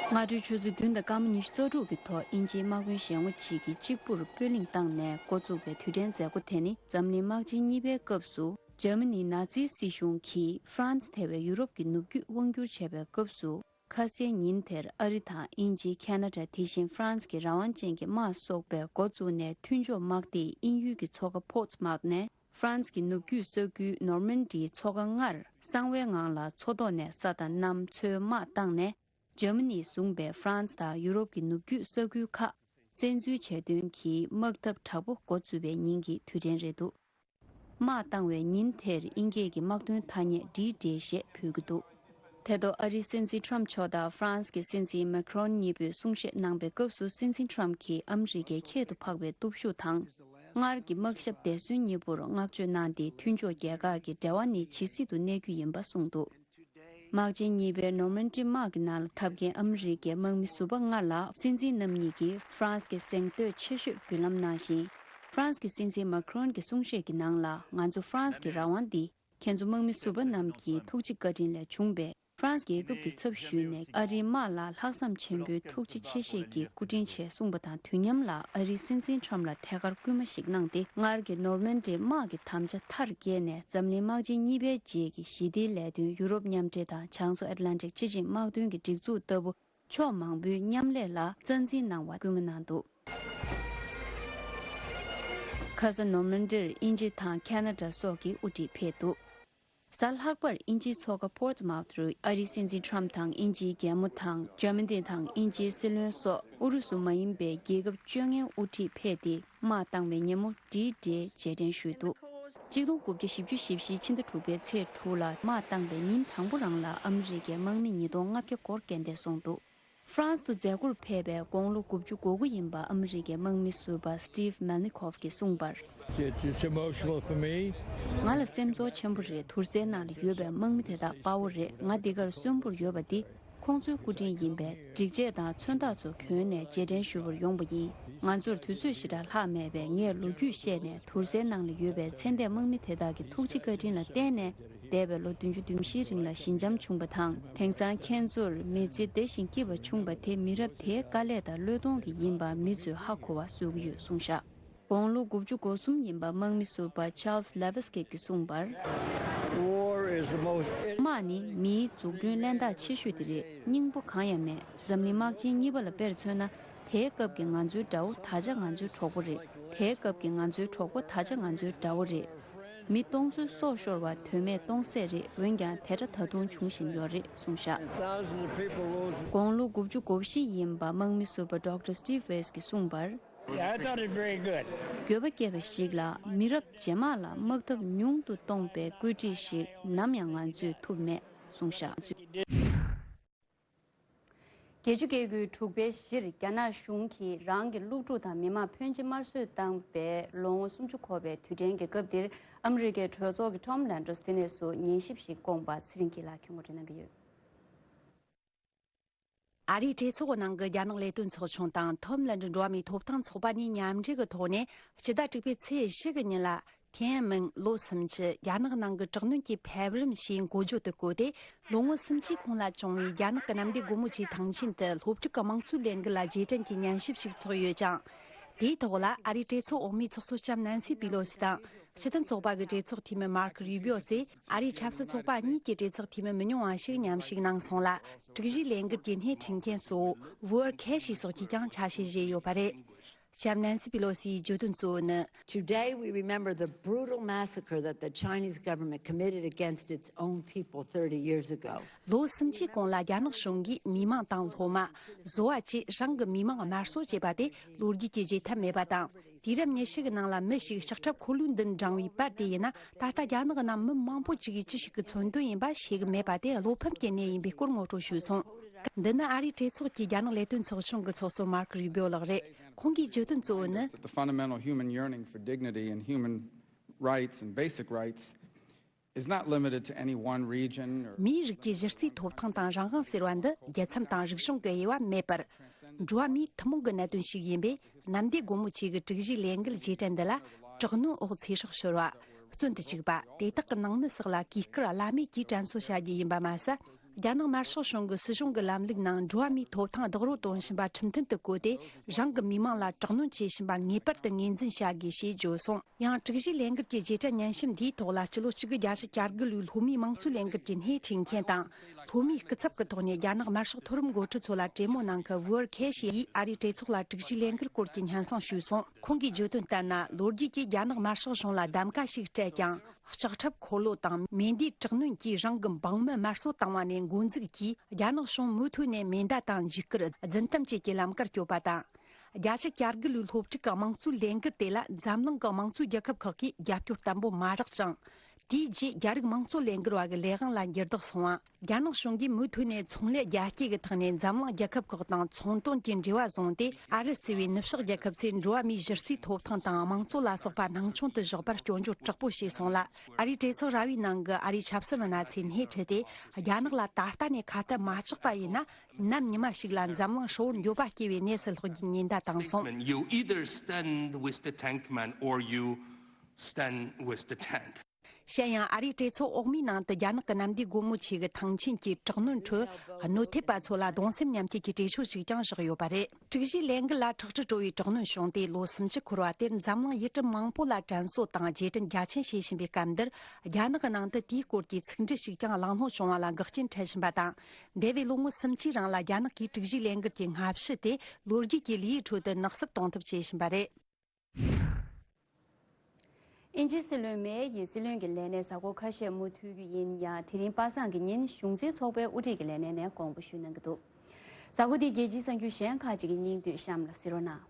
སྔ་དྲོའི་ཆུ་ཚོད་བདུན་དང་སྐར་མ་ཉི་ཤུ་རྩ་དྲུག་གི་ཐོག་དབྱིན་ཇིའི་དམག་དཔོན་ཞལ་ངོ་གཅིག་གིས་གཅིག་པུར་པོད་གླིང་བཏང་ནས་འགོ་བཙུགས་པའི་དུས་དྲན་མཛད་སྒོ་དེ་ནི་འཛམ་གླིང་དམག་ཆེན་གཉིས་པའི་སྐབས་སུ་འཇར་མ་ནིའི་ནཱ་ཛིའི་སྲིད་གཞུང་གིས་ཧྥ་རན་སི་ཐེ་བའི་ཡུ་རོབ་ཀྱི་ནུབ་རྒྱུད་དབང་བསྒྱུར་བྱས་པའི་སྐབས་སུ། ཁ་སའི་ཉིན་དེར་ཨ་རི་དང་དབྱིན་ཇི། ཁ་ན་ཌ། དེ་བཞིན་ཧྥ་རན་སི་གི་རང་དབང་ཅན་གྱི་དམག་སོགས་པས་འགོ་བཙུགས་ནས་མཐུན་ཕྱོགས་དམག་སྡེས་དབྱིན་ཡུལ་གྱི་མཚོ་ཁ་པོར་ཊི་མཱག་ནས་ཧྥ་རན་སི་གི་ནུབ་རྒྱུད་ས་ཁུལ་ནོར་མན་ཌིའི་མཚོ་ཁ་སྔར་གསང་བའི་ངང་ལ་མཚོ་ཐོག་ནས་ས་དང་གནམ་མཚོའི་དམག་བཏང་ནས། འཇར་མ་ནིས་བཟུང་པའི་ཧྥ་རན་སི་དང་ཡུ་རོབ་ཀྱི་ནུབ་རྒྱུད་ས་ཁུལ་ཁག་བཙན་འཛུལ་བྱས་དོན་གྱིས་དམག་འཐབ་དྲག་པོ་འགོ་བཙུགས་པའི་ཉིན་གྱི་དུས་དྲན་རེད་འདུག་དམག་བཏང་བའི་ཉིན་དེར་དབྱིན་སྐད་ཀྱི་དམག་དོན་ཐ་སྙད་ཌི་ཌེ་ཞེས་འབོད་ཀྱི་འདུག་དེ་ཐོག་ཨ་རིའི་སྲིད་འཛིན་ཁྲོམ་མཆོག་དང་ཧྥ་རན་སི་གི་སྲིད་འཛིན་མེ་ཁྲོན་གཉིས་པོས་གསུང་བཤད་གནང་པའི་སྐབས་སུ། སྲིད་འཛིན་ཁྲོམ་གྱིས་ཨ་མི་རི་ཀའི་ཁྱད་དུ་འཕགས་པའི་སྟོབས་ཤུགས་དང་། སྔར་གྱི་དམག་ཞབས་འདས་གསོན་གཉིས་པོར་བསྔགས་བརྗོད་གནང་སྟེ། མཐུན་ཕྱོགས་རྒྱལ་ཁག་གི་འབྲེལ་བ་ནི་ཇི་སྲིད་དུ་གནས་རྒྱུ་ཡིན་པ་གསུངས་འདུག་དམག་ཆེན་གཉིས་པའི་ནོར་མན་ཌི་དམག་གི་ནང་ལ་འཐབ་མཁན་ཨ་མི་རི་ཀའི་དམག་མི་ཟུར་པ་ལྔ་ལ་སྲིད་འཛིན་རྣམ་གཉིས་ཀྱིས་ཧྥ་རན་སི་གི་གཟེངས་བསྟོད་ཆེ་ཤོས་འབུལ་ལམ་གནང་ཞིང་། ཧྥ་རན་སི་གི་སྲིད་འཛིན་མཱ་ཁྲོན་གྱི་གསུང་བཤད་ཀྱི་ནང་ལ། ང་ཚོ་ཧྥ་རན་སི་གི་རང་དབང་འདི་ཁྱེད་ཚོ་དམག་མི་ཟུར་པ་རྣམས་ཀྱི་ཐུགས་རྗེ་བཀའ་དྲིན་ལས་བྱུང་བས། ཧྥ་རན་སི་རྒྱལ་ཁབ་ཀྱི་ཚབ་ཞུས་ནས་ཨ་རིའི་དམག་ལ་ལྷག་བསམ་ཆེན་པོའི་ཐུགས་རྗེ་ཆེ་བཞེས་ཀྱི་སྐུ་དྲིན་ཆེ་གསུངས་པ་དང་། དུས་མཉམ་ལ་ཨ་རིའི་སྲིད་འཛིན་ཁྲོམ་ལ་ཐད་ཀར་སྐུལ་མ་ཞིག་གནང་སྟེ། སྔར་གྱི་ནོར་མན་ཌིའི་དམག་གི་དམ་བཅའ་མཐར་སྐྱེལ་ནས། འཛམ་གླིང་དམག་ཆེན་གཉིས་པའི་རྗེས་ཀྱི་ཞི་བདེའི་ལས་དོན། ཡུ་རོབ་མཉམ་འབྲེལ་དང་བྱང་མཚོ་ཨེཊ་ལན་ཊིག་སྤྱི་ཆིངས་དམག་དོན་གྱི་སྒྲིག་འཛུགས་ལྟ་བུ་ཕྱོགས་མང་པོའི་མཉམ་ལས་ལ་རྩ་འཛིན་གནང་བར་སྐུལ་མ་གནང་འདུག་ཁ་ས་ནོར་མན་ཌིར་དབྱིན་ཇི་དང་ཁ་ན་ཌ་སོགས་ཀྱིས་དབུ་ཁྲིད་ཕེབས་འདུག་གཟའ་ལྷག་པར་དབྱིན་ཇིའི་མཚོ་ཁ་པོར་ཊི་མཱག་རུ་ཨ་རིའི་སྲིད་འཛིན་ཁྲོམ་དང་། དབྱིན་ཇིའི་རྒྱལ་མོ་དང་། འཇར་མ་ནི་དང་དབྱིན་ཇིའི་སྲིད་བློན་སོགས་ཨུ་རུ་སུ་མ་ཡིན་པའི་རྒྱལ་ཁབ་བཅོ་ལྔའི་དབུ་ཁྲིད་ཕེབས་ཏེ། དམག་བཏང་བའི་ཉིན་མོ་ཌི་ཌེ་རྗེས་དྲན་ཞུས་འདུག་གཅིག་སྟོང་དགུ་བརྒྱ་བཞི་བཅུ་ཞེ་བཞི་ཕྱི་ཟླ་དྲུག་པའི་ཚེས་དྲུག་ལ་དམག་བཏང་བའི་ཉིན་དང་པོ་རང་ལ་ཨ་མི་རི་ཀའི་དམག་མི་ཉིས་སྟོང་ལྔ་བརྒྱ་སྐོར་རྐྱེན་འདས་སོང་འདུག་ཧྥ་རན་སི་དུ་མཛད་སྒོར་ཕེབས་པའི་དགུང་ལོ་དགུ་བཅུ་གོ་དགུ་ཡིན་པ་ཨ་མི་རི་ཀའི་དམག་མི་ཟུར་པ་སི་ཊིབ་མེལ་ནི་ཁོབ་ཀྱིས་གསུངས་པར། It's, it's emotional for me. ང་ལ་སེམས་ཚོར་ཆེན་པོ་རེད། དུར་སའི་ནང་ལ་ཡོད་པའི་དམག་མི་དེ་དག་དཔའ་བོ་རེད། ང་འདི་གར་གསོན་པོར་ཡོད་པ་འདི་ཁོང་ཚོའི་སྐུ་དྲིན་ཡིན་པས། སྒྲིག་ཆས་དང་མཚོན་རྟགས་ཚོ་གྱོན་ནས་རྗེས་དྲན་ཞུ་བར་ཡོང་པ་ཡིན། ང་ཚོར་དུས་ཚོད་ཞེ་དྲག་ལྷག་མེད་པས། ངས་ལོ་རྒྱུས་བཤད་ནས་དུར་སའི་ནང་ལ་ཡོད་པའི་ཚེ་འདས་དམག་མི་དེ་དག་གི་ཐུགས་རྗེ་བཀའ་དྲིན་ལ་བརྟེན་ནས། འདས་པའི་ལོ་བདུན་ཅུ་དོན་བཞིའི་རིང་ལ་ཞི་འཇམ་བྱུང་བ་དང་། དེང་སང་ཁྱེད་ཚོར་མི་ཚེ་བདེ་ཞིང་སྐྱིད་པ་བྱུང་བ་དེ་མི་རབས་དེའི་དཀའ་ལས་དང་བློས་གཏོང་གིས་ཡིན་པ་མི་ཚོས་ཧ་གོ་བ་བཟོ་གི་ཡོད་གསུངས་བཞག་དགུང་ལོ་དགུ་བཅུ་གོ་གསུམ་ཡིན་པ་དམག་མི་ཟུར་པ་ཆཱལ་སི་ལེ་ཝི་སི་ཀེ་གིས་གསུངས་པར། War is the most དམག་ནི་མིའི་འཛུགས་སྐྲུན་གླེན་རྟགས་ཆེ་ཤོས་དེ་རེད། སྙིང་པོ་གང་ཡང་མེད། འཛམ་གླིང་དམག་ཆེན་གཉིས་པ་ལ་དཔེར་མཚོན་ན། དེའི་སྐབས་ཀྱི་ང་ཚོའི་དགྲ་བོ་ད་ཆ་ང་ཚོའི་གྲོགས་པོ་རེད། དེའི་སྐབས་ཀྱི་ང་ཚོའི་གྲོགས་པོ་ད་ཆ་ང་ཚོའི་དགྲ་བོ་རེད། མི་སྟོང་ཚོའི་སྲོག་ཤོར་བ་དོན་མེད་སྟོང་ཟད་རེད། འོན་ཀྱང་དེ་འདྲ་ད་དུང་འབྱུང་བཞིན་ཡོད་རེད་གསུངས་བཞག Thousands of people lose དགུང་ལོ་དགུ་བཅུ་གོ་བཞི་ཡིན་པ་དམག་མི་ཟུར་པ་ཌོག་ཊར་སི་ཊིབ་ཝེ་སི་ཀྱིས་གསུངས་པར། Yeah, I thought it very good. འགྱོད་པ་སྐྱེས་པ་ཞིག་ལ་མི་རབས་རྗེས་མ་ལ་དམག་འཐབ་ཉུང་དུ་གཏོང་པའི་བཀོད་སྒྲིག་ཞིག་ནམ་ཡང་ང་ཚོས་ཐུབ་མེད་གསུངས་བཞག་བརྒྱད་ཅུ་གྱ་དགུའི་དྲུག་པའི་གཞིར་རྒྱ་ནག་གཞུང་གིས་རང་གི་སློབ་ཕྲུག་དང་མི་མང་ཕོན་ཆེ་དམར་གསོད་བཏང་པའི་ལོ་ངོ་སུམ་ཅུ་འཁོར་བའི་དུས་དྲན་གྱི་སྐབས་འདིར། ཨ་མི་རི་ཀའི་གྲོས་ཚོགས་ཀྱི་ཊོམ་ལན་ཌོས་དེ་ནས་སུ་ཉན་ཞིབ་ཞིག་བསྐོངས་པ་ཚེ་རིང་སྐྱིད་ལགས་ཁྱོད་ངོ་སྤྲོད་གནང་གི་ཡོད། ཨ་རིའི་གྲོས་ཚོགས་ནང་གི་རྒྱ་ནག་ལས་དོན་ཚོགས་ཆུང་དང་ཐོམ་ལན་ཌི་འགྲོ་བ་མིའི་ཐོབ་ཐང་ཚོགས་པ་གཉིས་མཉམ་འབྲེལ་གྱི་ཐོག་ནས་སྤྱི་ཟླ་དྲུག་པའི་ཚེས་བཞི་གི་ཉིན་ལ། ཐེན་ཨན་མིན་ལོ་སུམ་ཅུ། རྒྱ་ནག་ནང་གི་དྲག་གནོན་གྱི་འཕེལ་རིམ་ཞེས་འགོ་བརྗོད་དུ་བཀོད་དེ། ལོ་ངོ་སུམ་ཅུའི་གོང་ལ་བྱུང་བའི་རྒྱ་ནག་གི་གནམ་བདེ་སྒོ་མོ་ཆེའི་ཐང་ཆེན་དུ་སློབ་ཕྲུག་གི་དམངས་གཙོའི་ལས་འགུལ་ལ་རྗེས་དྲན་གྱི་ཉན་ཞིབ་ཞིག་ཚོགས་ཡོད་ཅིང་། དེའི་ཐོག་ལ་ཨ་རིའི་གྲོས་ཚོགས་འོག་མའི་ཚོགས་གཙོ་ལྕམ་ནན་སི་པི་ལོ་སི་དང་། སྤྱི་མཐུན་ཚོགས་པ་གི་གྲོས་ཚོགས་འཐུས་མི་མར་ཁོ་རུ་བྷི་ཨོ་བཅས་ཨ་རིའི་ཆབ་སྲིད་ཚོགས་པ་གཉིས་ཀྱི་གྲོས་ཚོགས་འཐུས་མི་མི་ཉུང་བ་ཞིག་མཉམ་ཞུགས་གནང་སོང་ལ། དྲུག་བཞིའི་ལས་འགུལ་གྱི་སྣེ་ཁྲིད་མཁན་གཙོ་བོ་ཝུའར་ཁེ་ཤི་སོགས་ཀྱིས་ཀྱང་ཆ་ཤས་བཞེས་ཡོད་པ་རེད། ལྕམ་ནན་སི་པི་ལོ་སིའི་བརྗོད་དོན་གཙོ་བོ་ནི། Today we remember the brutal massacre that the Chinese government committed against its own people thirty years ago. ལོ་སུམ་ཅུའི་གོང་ལ་རྒྱ་ནག་གཞུང་གིས་མི་མང་དང་སློབ་མ། བཟོ་བ་བཅས་རང་གི་མི་མང་དམར་གསོད་བྱས་པ་དེ་ལོ་རྒྱུས་ཀྱི་བརྗེད་ཐབས་མེད་པ་དང་། དུས་རབས་ཉི་ཤུ་གི་ནང་ལ་མི་ཞིག་ལྕགས་ཁྲབ་འཁོར་ལོའི་མདུན་བགྲངས་པའི་པར་དེ་ཡིན་ན། ད་ལྟ་རྒྱ་ནག་ནང་མི་མང་པོ་ཅིག་གིས་ཅི་ཞིག་གི་མཚོན་དོན་ཡིན་པ་ཤེས་གི་མེད་པ་དེ་བློ་ཕམ་གྱི་གནས་ཡིན་པའི་སྐོར་ངོ་སྤྲོད་ཞུས་སོང་། འདི་ནི་ཨ་རིའི་གྲོས་ཚོགས་ཀྱི་རྒྱ་ནག་ལས་དོན་ཚོགས་ཆུང་གི་ཚོགས་གཙོ་མར་ཀ་རུ་བིའོ་ལགས་རེད། ཁོང་གིས་བརྗོད་དོན་གཙོ་བོ་ནི། That the fundamental human yearning for dignity and human rights and basic rights is not limited to any one region or མིའི་རིགས་ཀྱི་གཞི་རྩའི་ཐོབ་ཐང་དང་རང་དབང་ཟེར་བ་འདི་རྒྱལ་མཚམས་དང་རིག་གཞུང་གི་དབྱེ་བ་མེད་པར། འགྲོ་བ་མིའི་ཐུན་མོང་གི་གནད་དོན་ཞིག་ཡིན་པས། གནམ་བདེ་སྒོ་མོ་ཆེ་གི་དྲུག་བཞིའི་ལས་འགུལ་རྗེས་དྲན་འདི་ལ་དྲག་གནོན་འོག་ཚེ་སྲོག་ཤོར་བ། བཙོན་དུ་བཅུག་པ། དེ་དག་གི་ནང་མི་སོགས་ལ་གུས་བཀུར་བླ་མེད་ཀྱིས་དྲན་གསོ་བྱ་རྒྱུ་ཡིན་པ་མ་ཟད། རྒྱ་ནག་དམར་ཤོག་གཞུང་གི་སྲིད་གཞུང་གི་ལམ་ལུགས་ནང་འགྲོ་བ་མིའི་ཐོབ་ཐང་རྡོག་རོལ་གཏོང་བཞིན་པ་ཁྲིམས་མཐུན་དུ་བཀོད་དེ། རང་གི་མི་མང་ལ་དྲག་གནོན་བྱེད་བཞིན་པ་ངེས་པར་དུ་ངོས་འཛིན་བྱ་དགོས་ཞེས་བརྗོད་སོང་། ཡང་དྲུག་བཞིའི་ལས་འགུལ་གྱི་རྗེས་དྲན་ཉན་ཞིབ་འདིའི་ཐོག་ལ་སྤྱི་ལོ་གཅིག་དགུ་བརྒྱད་ཅུ་གྱ་དགུ་ལོའི་སློབ་མའི་དམངས་གཙོའི་ལས་འགུལ་གྱི་སྣེ་ཁྲིད་མཁན་དང་། སློབ་མའི་སྐུ་ཚབ་ཀྱི་ཐོག་ནས་རྒྱ་ནག་དམར་ཤོག་མཐོ་རིམ་འགོ་ཁྲིད་ཚོ་ལ་གྲོས་མོལ་གནང་མཁན་ཝུའར་ཁེ་ཤི་ཡིས་ཨ་རིའི་གྲོས་ཚོགས་ལ་དྲུག་བཞིའི་ལས་འགུལ་སྐོར་གྱི་སྙན་སེང་ཞུས་སོང་། ཁོང་གིས་བརྗོད་དོན་ལྟར་ན། ལོ་རྒྱུས་ཀྱིས་རྒྱ་ནག་དམར་ཤོག་གཞུང་ལ་གདམ་ག་ཞིག་སྤྲད་ཀྱང་། ལྕགས་ཁྲབ་འཁོར་ལོ་དང་མེ་མདའི་དྲག་གནོན་གྱིས་རང་གི་འབངས་མི་དམར་གསོད་བཏང་བ་ནས་འགོ་འཛུགས་ཀྱིས། རྒྱ་ནག་གཞུང་མུ་མཐུད་ནས་མེ་མདའ་དང་འཇིགས་སྐུལ། རྫུན་གཏམ་བཅས་ཀྱི་ལམ་ཁར་བསྐྱོད་པ་དང་། བརྒྱད་ཅུ་གྱ་དགུ་ལོའི་སློབ་ཕྲུག་གི་དམངས་གཙོའི་ལས་འགུལ་དེ་ལ་འཛམ་གླིང་གི་དམངས་གཙོའི་རྒྱལ་ཁབ་ཁག་གིས་རྒྱབ་སྐྱོར་བརྟན་པོ་མ་རག་ཅིང་། དེའི་རྗེས་རྒྱ་རིགས་དམངས་གཙོ་ལས་འགུལ་བ་གི་ལས་དབང་ལ་འགྱུར་ལྡོག་སོང་བ། རྒྱ་ནག་གཞུང་གིས་མུ་མཐུད་ནས་ཚོང་ལས་རྒྱ་སྐྱེད་ཀྱི་ཐོག་ནས་འཛམ་གླིང་རྒྱལ་ཁབ་ཁག་དང་ཚོང་དོན་གྱི་འབྲེལ་བ་བཟུང་སྟེ། ཨ་རི་གཙོས་པའི་ནུབ་ཕྱོགས་རྒྱལ་ཁབ་ཚོས་འགྲོ་བ་མིའི་གཞི་རྩའི་ཐོབ་ཐང་དང་དམངས་གཙོ་ལ་སོགས་པ་སྣང་ཆུང་དུ་བཞག་པར་སྐྱོན་བརྗོད་དྲག་པོ་བྱས་སོང་ལ། ཨ་རིའི་གྲོས་ཚོགས་ར་བའི་ནང་གི་ཨ་རིའི་ཆབ་སྲིད་མི་སྣ་ཚོས་སྣེ་ཁྲིད་དེ། རྒྱ་ནག་ལ་ད་ལྟ་ནས་ཁ་གཏད་མ་གཅོག་པ་ཡིན་ན། ནམ་ཉི་མ་ཞིག་ལ་འཛམ་གླིང་ཧྲིལ་བོར་འགྱོད་པ་སྐྱེ་བའི་གནས་སུ་ལྷག་རྒྱུའི་ཉེན་བརྡ་བཏང་སོང་། Statement, you either stand with the tank man or you stand with the tank. གཞན་ཡང་ཨ་རིའི་གྲོས་ཚོགས་འོག་མའི་ནང་དུ་རྒྱ་ནག་གི་གནམ་བདེ་སྒོ་མོ་ཆེ་གི་ཐང་ཆེན་གྱི་དྲག་གནོན་ཁྲོད་གནོད་ཐེབས་པ་ཚོ་ལ་གདུང་སེམས་མཉམ་སྐྱེད་ཀྱི་གྲོས་ཆོད་ཞིག་ཀྱང་བཞག་ཡོད་པ་རེད། དྲུག་བཞིའི་ལས་འགུལ་ལ་ཁྲག་དྲི་བྲོ་བའི་དྲག་གནོན་བྱུང་སྟེ་ལོ་སུམ་ཅུ་འཁོར་བ་དེར་འཛམ་གླིང་ཡུལ་གྲུ་མང་པོ་ལ་དྲན་གསོ་དང་རྗེས་དྲན་རྒྱ་ཆེན་བྱེད་བཞིན་པའི་སྐབས་འདིར། རྒྱ་ནག་གི་ནང་དུ་དེའི་སྐོར་གྱི་ཚིག་འབྲུ་ཞིག་ཀྱང་གླེང་སློང་བྱུང་བ་ལ་འགག་རྐྱེན་འཕྲད་བཞིན་པ་དང་། འདས་པའི་ལོ་ངོ་སུམ་ཅུའི་རིང་ལ་རྒྱ་ནག་གིས་དྲུག་བཞིའི་ལས་འགུལ་གྱི་སྔ་ཕྱི་དེ་ལོ་རྒྱུས་ཀྱི་ལེའུའི་ཁྲོད་དུ་ནག་སུབ་གཏོང་ཐབས་བྱེད་བཞིན་པ་རེད། དབྱིན་ཇིའི་སྲིད་བློན་མེ་ཡི་སྲིད་བློན་གྱི་ལས་གནས་གཟའ་འཁོར་ཁ་ཤས་མུ་མཐུད་རྒྱུ་ཡིན་ཡང་། དེ་རིང་པ་སངས་ཀྱི་ཉིན་གཞུང་འཛིན་ཚོགས་པའི་དབུ་ཁྲིད་ཀྱི་ལས་གནས་ནས་དགོངས་པ་ཞུ་གནང་གི་འདུག་གཟའ་འཁོར་འདིའི་རྒྱལ་སྤྱིའི་གསར་འགྱུར་གཞན་ཁག་ཅིག་གི་སྙིང་བསྡུས་གཤམ་ལ་གཟིགས་རོགས་གནང་།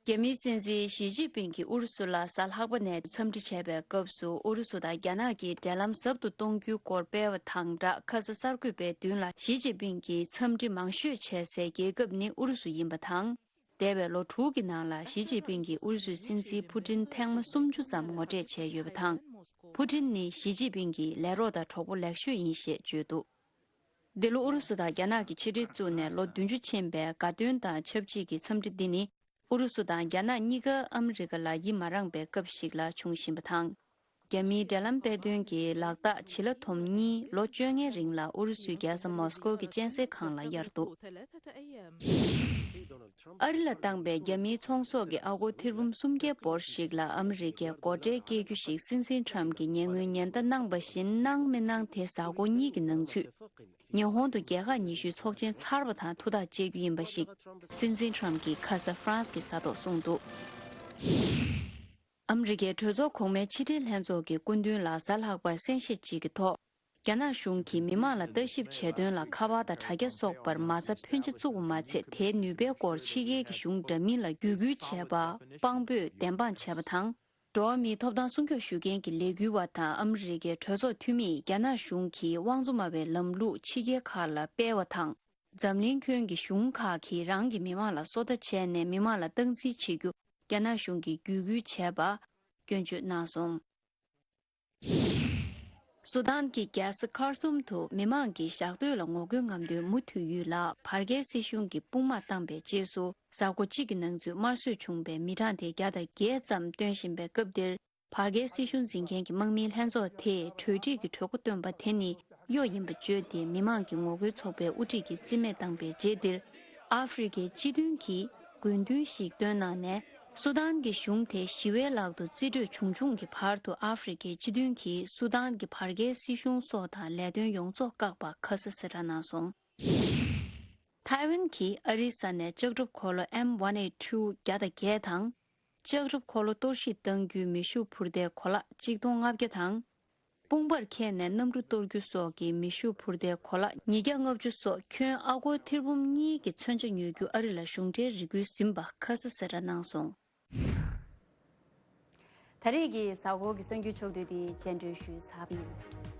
རྒྱ་མིའི་སྲིད་འཛིན་ཞི་ཅིན་ཕིང་གིས་ཨུ་རུ་སུ་ལ་གཟའ་ལྷག་པ་ནས་འཚམས་འདྲི་བྱས་པའི་སྐབས་སུ། ཨུ་རུ་སུ་དང་རྒྱ་ནག་གིས་འབྲེལ་ལམ་ཟབ་ཏུ་གཏོང་རྒྱུའི་སྐོར་སྤེལ་བ་དང་སྦྲགས། ཁ་ས་གསར་འགོད་པའི་མདུན་ལ་ཞི་ཅིན་ཕིང་གིས་འཚམས་འདྲི་མང་ཤོས་བྱས་སའི་རྒྱལ་ཁབ་ནི་ཨུ་རུ་སུ་ཡིན་པ་དང་། འདས་པའི་ལོ་དྲུག་གི་ནང་ལ་ཞི་ཅིན་ཕིང་གིས་ཨུ་རུ་སུའི་སྲིད་འཛིན་ཕུ་ཏིན་ཐེངས་མ་སུམ་ཅུ་ཙམ་ངོ་འཕྲད་བྱས་ཡོད་པ་དང་། ཕུ་ཏིན་ནི་ཞི་ཅིན་ཕིང་གི་ལས་རོགས་དང་གྲོགས་པོ་ལེགས་ཤོས་ཡིན་ཞེས་བརྗོད་འདུག་འདི་ལོ་ཨུ་རུ་སུ་དང་རྒྱ་ནག་གི་ཕྱི་འབྲེལ་བཙུགས་ནས་ལོ་བདུན་ཅུ་ཕྱིན་པའི་དགའ་སྟོན་དང་ཆབས་ཅིག་གི་འཚམས་འདྲི་འདི་ནི། ཨུ་རུ་སུ་དང་རྒྱ་ནག་གཉིས་ཀ་ཨ་མི་རི་ཀ་ལ་ཡིད་མ་རངས་པའི་སྐབས་ཤིག་ལ་བྱུང་བཞིན་པ་དང་། རྒྱ་མིའི་འབྲེལ་ལམ་སྤེལ་དོན་གྱི་ལག་རྟགས་བྱི་ལ་དོམ་གཉིས་ལོ་བཅོ་ལྔའི་རིང་ལ་ཨུ་རུ་སུའི་རྒྱལ་ས་མོ་སི་ཀོ་གི་སྤྱན་གཟིགས་ཁང་ལ་གཡར་འདུག་ཨ་རི་ལ་བཏང་པའི་རྒྱ་མིའི་ཚོང་ཟོག་གི་ཨ་སྒོར་ཐེར་འབུམ་སུམ་བརྒྱའི་འབོར་ཞིག་ལ་ཨ་མི་རི་ཀས་སྒོ་ཁྲལ་བཀལ་རྒྱུ་ཞིག་སྲིད་འཛིན་ཁྲམ་གྱིས་ཉེ་སྔོན་ཉེན་བརྡ་གནང་བ་བཞིན་གནང་མི་གནང་དེ་གཟའ་འཁོར་གཉིས་ཀྱི་ནང་ཚུད། ཉི་ཧོང་དུ་རྒྱལ་ཁག་ཉི་ཤུའི་ཚོགས་ཆེན་ཚར་བ་དང་ཐུགས་ཐག་བཅད་རྒྱུ་ཡིན་པ་ཞིག་སྲིད་འཛིན་ཁྲམ་གྱིས་ཁ་ས་ཧྥ་རན་སི་གི་ས་ཐོག་གསུངས་འདུག་ཨ་མི་རི་ཀའི་གྲོས་ཚོགས་གོང་མའི་ཕྱི་འབྲེལ་ལྷན་ཚོགས་ཀྱི་སྐུ་མདུན་ལ་གཟའ་ལྷག་པར་གསན་བཞེས་ཅིག་གི་ཐོག་རྒྱ་ནག་གཞུང་གིས་མི་མང་ལ་ལྟ་ཞིབ་བྱས་དོན་ལ་ཁ་པར་དང་དྲ་རྒྱ་སོགས་པར་མ་རྩ་ཕོན་ཆེ་བཙུགས་པ་མ་ཚད། དེའི་ནུས་པའི་སྐོར་ཕྱི་རྒྱལ་གྱི་གཞུང་འདྲ་མིན་ལ་བརྒྱུད་སྐུལ་བྱས་པ། དཔང་པོས་བདེན་དཔང་བྱས་པ་དང་། འགྲོ་བ་མིའི་ཐོབ་ཐང་སྲུང་སྐྱོབ་ཞུ་མཁན་གྱི་ལས་འགུལ་བ་དང་ཨ་མི་རི་ཀའི་གྲོས་ཚོགས་འཐུས་མིས་རྒྱ་ནག་གཞུང་གིས་དབང་བཙོང་སྨྲ་བའི་ལམ་ལུགས་ཕྱི་རྒྱལ་ཁག་ལ་སྤེལ་བ་དང་། འཛམ་གླིང་ཁྱོན་གྱི་གཞུང་ཁག་གིས་རང་གི་མི་མང་ལ་སོ་ལྟ་བྱས་ནས་མི་མང་ལ་སྟངས་འཛིན་བྱེད་རྒྱུ་རྒྱ་ནག་གཞུང་གིས་བརྒྱུད་སྐུལ་བྱས་པ། སྐྱོན་བརྗོད་གནང་སོང་། སུ་དཱན་གྱི་རྒྱལ་ས་ཁར་ཏུམ་དུ་མི་མང་གིས་ཞག་སྡོད་ལ་ངོ་རྒོལ་རྔམ་སྟོན་མུ་མཐུད་ཡུལ་ལ་བར་བརྒལ་སྲིད་གཞུང་གིས་དཔུང་དམག་བཏང་པའི་རྗེས་སུ། གཟའ་འཁོར་གཅིག་གི་ནང་ཚུད་དམར་གསོད་བྱུང་བའི་མི་གྲངས་དེ་བརྒྱ་དང་བརྒྱད་ཙམ་བཏོན་བཞིན་པའི་སྐབས་འདིར། བར་བརྒལ་སྲིད་གཞུང་འཛིན་མཁན་གྱི་དམག་མིའི་ལྷན་ཚོགས་དེས་གྲོས་འགྲིག་གི་གྲོས་འགོ་བཏོན་པ་དེ་ནི་གཡོ་ཡིན་པ་བརྗོད་དེ། མི་མང་གི་ངོ་རྒོལ་ཚོགས་པའི་དབུ་ཁྲིད་ཀྱིས་རྩིས་མེད་བཏང་པའི་རྗེས་འདིར། ཨ་ཧྥེ་རི་ཁའི་སྤྱི་མཐུན་གྱིས་དགོས་འདུན་ཞིག་བཏོན་གནང་ནས། སུ་དཱན་གྱི་གཞུང་དེ་ཞི་བའི་ལག་ཏུ་རྩིས་སྤྲོད་བྱུང་བྱུང་གི་བར་དུ། ཨ་ཧྥེ་རི་ཁའི་སྤྱི་མཐུན་གྱིས་སུ་དཱན་གྱི་བར་བརྒལ་སྲིད་གཞུང་སོགས་དང་ལས་དོན་ཡོངས་རྫོགས་བཀག་པ་ཁ་ས་གསལ་བསྒྲགས་གནང་སོང་། ཐའེ་ཝན་གྱིས་ཨ་རིའི་ས་ནས་ལྕགས་གྲུབ་འཁོར་ལོ་ཨེམ་ཝན་ཨེ་ཊི་ཊུ་བརྒྱ་དང་བརྒྱད་དང་། ལྕགས་གྲུབ་འཁོར་ལོ་གཏོར་བཤིག་གཏང་རྒྱུའི་མེ་ཤུགས་འཕུར་མདའི་གོ་ལག་གཅིག་སྟོང་ལྔ་བརྒྱ་དང་། དཔུང་པར་འཁྱེར་ནས་གནམ་གྲུ་གཏོར་རྒྱུ་སོགས་ཀྱི་མེ་ཤུགས་འཕུར་མདའི་གོ་ལག་ཉིས་བརྒྱ་ལྔ་བཅུ་སོགས་ཁྱོན་ཨ་སྒོར་ཐེར་འབུམ་གཉིས་ཀྱི་མཚོན་ཆ་ཉོ་རྒྱུ་ཨ་རི་ལ་གཞུང་འབྲེལ་རེ་སྐུལ་ཟིན་པ་ཁ་ས་གསལ་བསྒྲགས་གནང་སོང་། ད་རེས་ཀྱི་གཟའ་འཁོར་གྱི་གསར་འགྱུར་ཕྱོགས་བསྡུས་འདི་རྒྱས་འགྲེལ་ཞུས་ཚར་བ་ཡིན།